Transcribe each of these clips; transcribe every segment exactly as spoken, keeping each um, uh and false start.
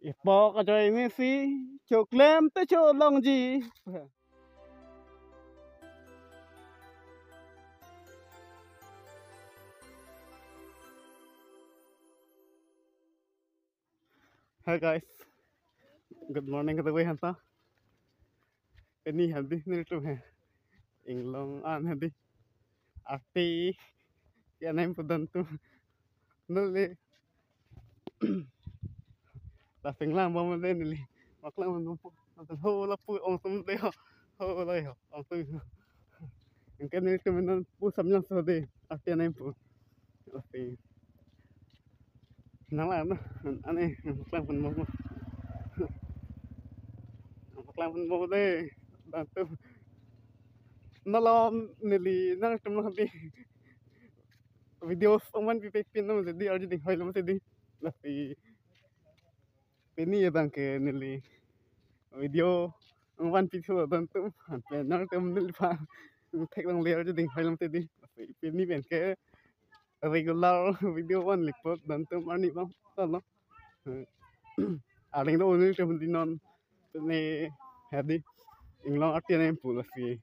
Ipok ajoine si, choklem te cholongji. Hi guys, good morning kata gue hanta. Pini hadi nelitum he Inglong an hadi. Api ya naim pudan tu nuli. Lapen langbom de neli. Mak langbom pu. Ho lapu ong tum de ho. Ho la ho ong tum. Anke nelitum non pu samlang so de. Api ya naim pu. Lapen nang la na ane paklang pon mo. Paklang pon mo de. Dan tu nalom neli nangtum lo di. Video ongvan pipe pin nam jadi arju ding hoi lam jadi. Lapen pini ya bang ke neli video ongvan pi thu dan tum. Pen nangtum neliphan thek longle arju ding hoi lam jadi. Lapen pini pen ke regular video van likpot dan tum arni bang talo. Aling do nelitum di non ne hadi Inglong arti ne pu lasi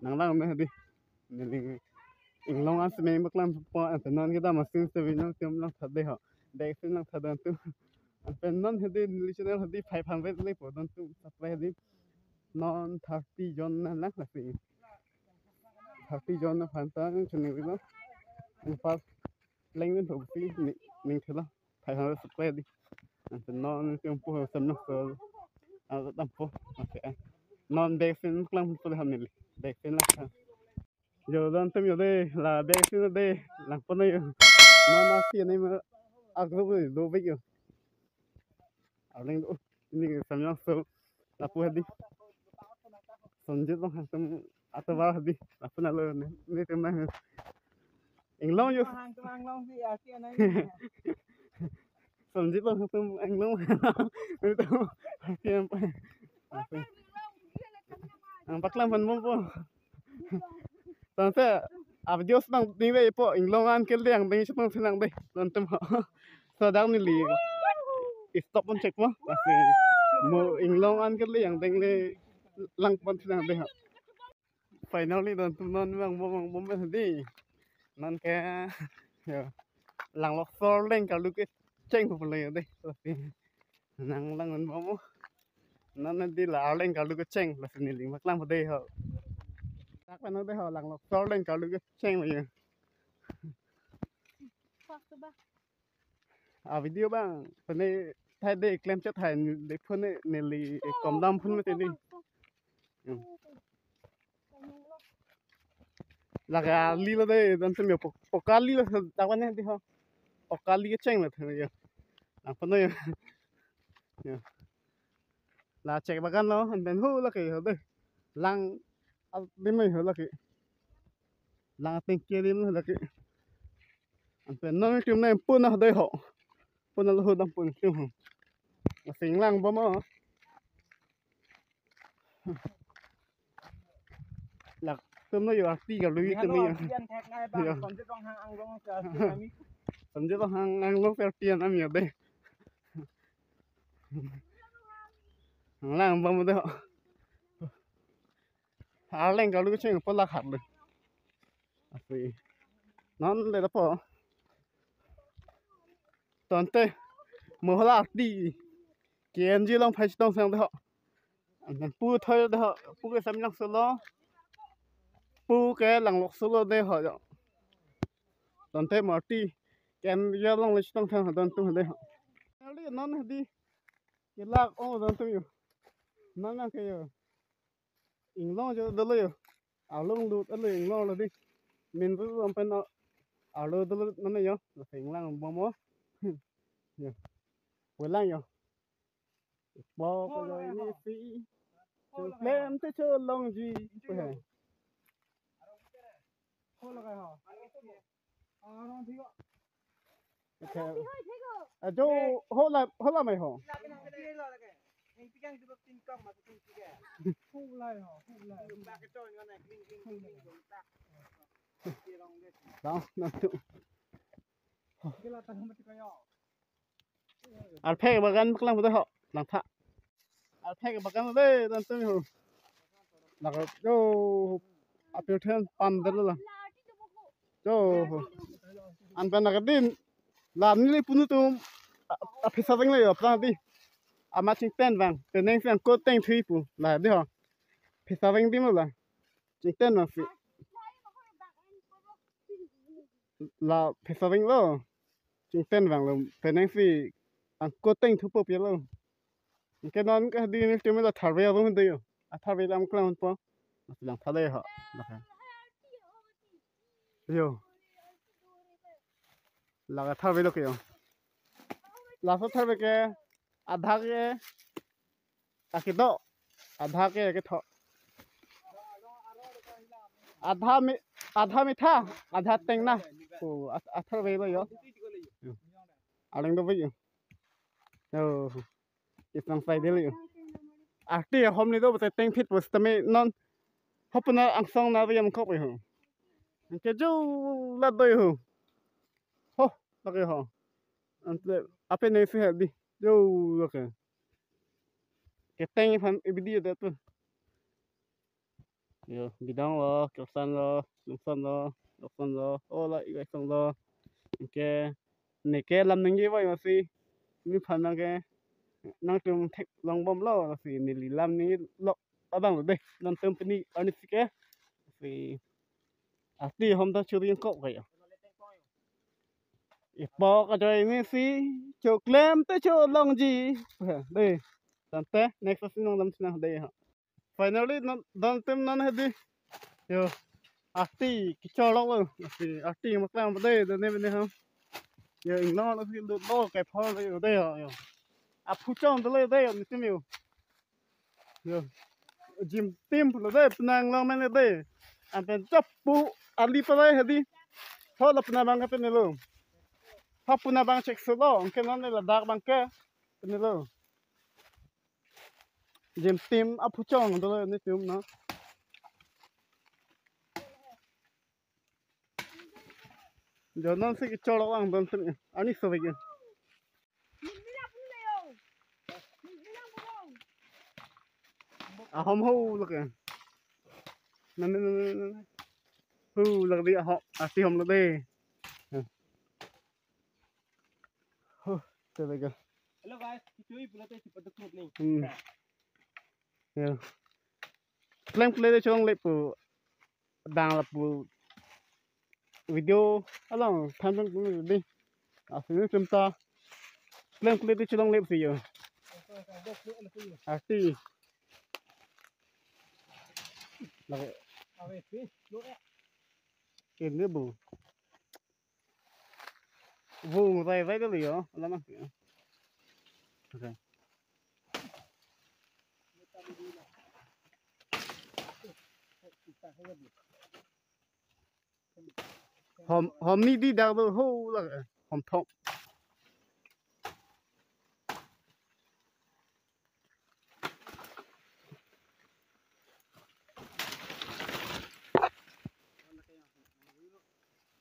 nang lang ne hadi. Neli Inglong an semeng paklang po, anke non kedam asin se video nangtum langtha de ho. Dek sin langtha dan tu. Anke non hadi neli channel hadi five hundred le po dan tu subscribe hadi. Non thirty jon na lang lasi. Thirty jon na phan ta channel lo. Anke leng nin ho si ning thela. Five hundred subscribe di. Anke non nelitum pu samlang so. Ada tampo. Oke. Non dek sin lang pu le ham neli. Dek sin lang. Yo dan tum yo de, la dek sin de, lang pon yo. Non api ne ma agro do be yo. Aling do. Ini samlang so. Lapu hadi. Sonjit Longhang tum atovar hadi. Lapu nalo ne. Netum na. Inglong yo. Hang tulang long si api anai. Sonjit Longhang tum Inglong. Netum. Api yang pa. Api. Ang paklang pon bom po. Tangte, a video bang ding de po Inglong an ke liang ding chetong sinang de. Nontum ho. So dak neli stop pon chek po. Lasi mo Inglong an ke liang ding le lang pon sinang de ha. Finally nontum non bang bom bang bom bang di. Non ke ya. Langlok sor leng kalu kecheng po le de. Lasi nang lang non bom. Non di la leng kalu kecheng lasi neli paklang po de ho. Tak pen de ho langlok sor leng kalu kecheng le. A video bang pene thai de klem chet thai de phone neli kom dam phone mete di. Hmm. Lake ali lo de dan tum yo pok-, poka ali lo dak wan di ho. Poka ali kecheng lo thang yo. Lang pon yo. Yo. La chek bagan lo, anpen ho lake ho de. Lang al di mai ho lake. Lang tengke di mai lake. Anpen non tim na pun na de ho. Pun na lo ho dam pun tim ho. Asing lang bom o. Lak tum no yo arti ka lui tum no yo. Yan thek nai bang. Yo. Sonjit Longhang Inglong si arti nami. Sonjit Longhang Inglong si arti nami yo de. Lang bom de ho. Aleng kalu kecheng po la khat de. Api. Non le po. Tangte mo hala arti. K N G along phai chetong sang de ho. Anpen pu thoi de ho. Pu ke samlang solo. Pu ke langlok solo de ho yo. Tangte mo arti. K N G along le chetong sang don tum de ho. Ali non di. Kelak ong don tum yo. Non nang ke yo. Inglong jo dolo yo. Along lut alo Inglong lo di. Min ru lampen no. Alo dolo nana yo. Lasi Inglong bom o. Yo. Welang yo. Bo ko jo ini si. Choklem te cholongji. Ko hai. Ho laga ho. Ajo, hola, hola mai ho. Down, down to. Arphek bagan paklang pu de ho, langtha. Arphek bagan de, dan tumi ho. Lake, yo, apirthen pan de la. Yo, ho. Anpen lake din, la neli punu tum, a, a, phesa veng le yo, plang di. Amat chingten vang, penang si angko teng thui pu, la di ho. Phesa veng di mo la. Chingten vang si. La phesa veng lo. Chingten vang lo, penang si angko teng thupo pi lo. Anke non ke di nelitum la tharve along de yo. A tharve dam klang po. Mas langtha de ho. Lake. Yo. Lake tharve lo ke yo. Laso tharve ke adha ke akedo. Adha ke ketho. Adha mi, adha mitha, adha tengna. Oh, a, a tharve lo yo. Yo. Areng do yo. Yo. Isang sai de yo. Arti hom ni do bete teng phit pusitame non. Hopuna angsong na yam kok yo. Anke jo la do yo. Ho, lake ho. Anke ape ne si ha di. Jo lake. Keteng aphan i video de tu. Yo, bidang lo, kiosan lo, nungsan lo, doksan lo, o la i song lo. Anke, neke lam ningje vai masi. Nephan nang ke, nangtum theklong bom lo, si neli lam ningje lo abang lo de. Nangtum pini arnisi ke. Si arti hom ta churi kok kayo. Ipo kajoi ni si, choklem te cholongji. De, tangte, next si nang lam sinang de ha. Finally, non, don tem non hedi. Yo, arti kecholok lo. Arti, arti maklang pu de, de ne ne ha. Yo, ingno lo si do do kai phol de yo de yo. Aphu chong de le de yo, nelitum yo. Yo. Jim tim pulo de, penang long men de. Anpen chop pu ali pa de hedi. Ho la puna bang ke penelo. Ho puna bang chek sulo, anke non le ladak bang ke penelo. Jim tim aphu chong dolo nelitum no. Jo non si kecholok lang don tem. Arni so vek. Ahom ho lake. Nan nan nan nan. Ho lake di ahom, arti hom lo de. Ho, te lake. Hello guys, kichui pulote si pada tutup ni. Hmm. Ya. Pleng pleng de cholongle pu. Dang lapu video along tham tham pu de. Asini chumta. Pleng pleng de cholongle si yo. Arti. Lake. Ini bu. Vung vai vai kali yo, alam ah. Okay. Hom, hom ni di dak do ho la, hom thok.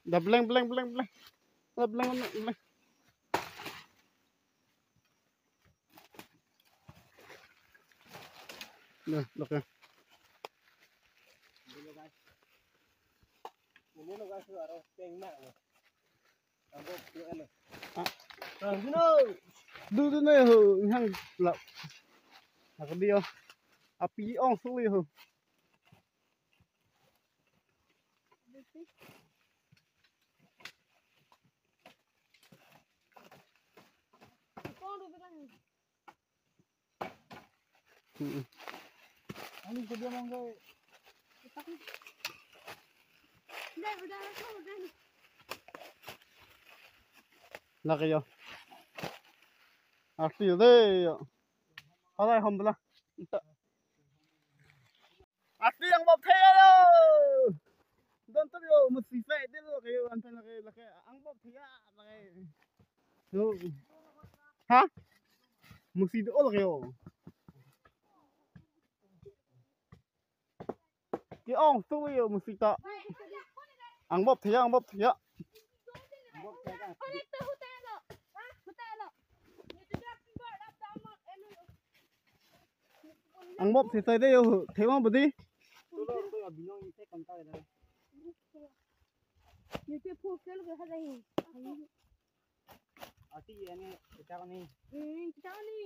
Dah bleng, bleng, bleng, bleng. Dah bleng, bleng, bleng. Dah, oke. Ini lo guys, lo arong peng mak lo. Abang, lo ele. Ah. Ah, sino? Du du ne ho, hang la. Ako di oh. Api ong suli ho. Hmm. Lake yo. Arti yo de yo. Halai hom bela. Arti angbop thei lo. Don tu yo, musi sai de lo ke yo, anpen lake, lake angbop thei ya, lake. Yo. Ha? Musi do lake yo. Ke-ong tu yo musi ta. Angbop thei ya, angbop thei ya. Angbop si sai de yo, thema budi. Tulo to abinong ite kanta de. Nute phuk ke lo ke hada hi. Ati ane kita ni. Hmm, kita ni.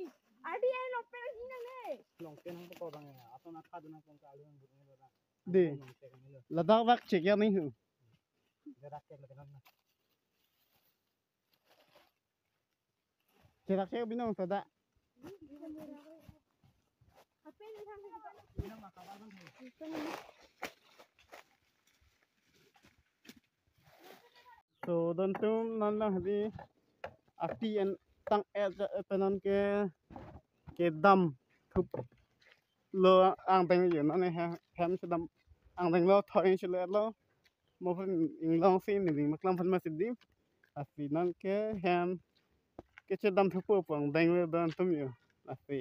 Ati ane lo pe ni ne. Long pen hang ko bang ya. Ato na khadu na kong ka alu ang budi lo na. De. Long pen ni lo. Ladak bak chek ya ni hu. Ladak chek lo na. Cherak chek binong sada. So, don atum non lang hadi ati en tang et ja et pen non ke kedam thup lo angdeng yo non he hem sedam angdeng lo thoi si lo lo mo pun inglong si ni ling maklam phan ma si di asi non ke hem kechedam thupo pu angdeng lo don atum yo asi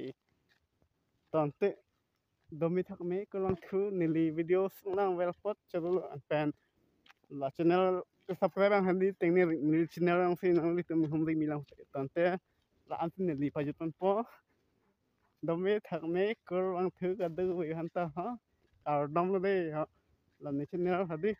tangte domi thak me kurvangthu neli video sunglang velpot chalo an pen la channel ke subscribe ang handi teng ni neli channel ang si nanglitum humri milang tangte la an si neli pajutponpo domi thak me kurvangthu kadu ve hanta ha kardom lo de ha la ni channel hadi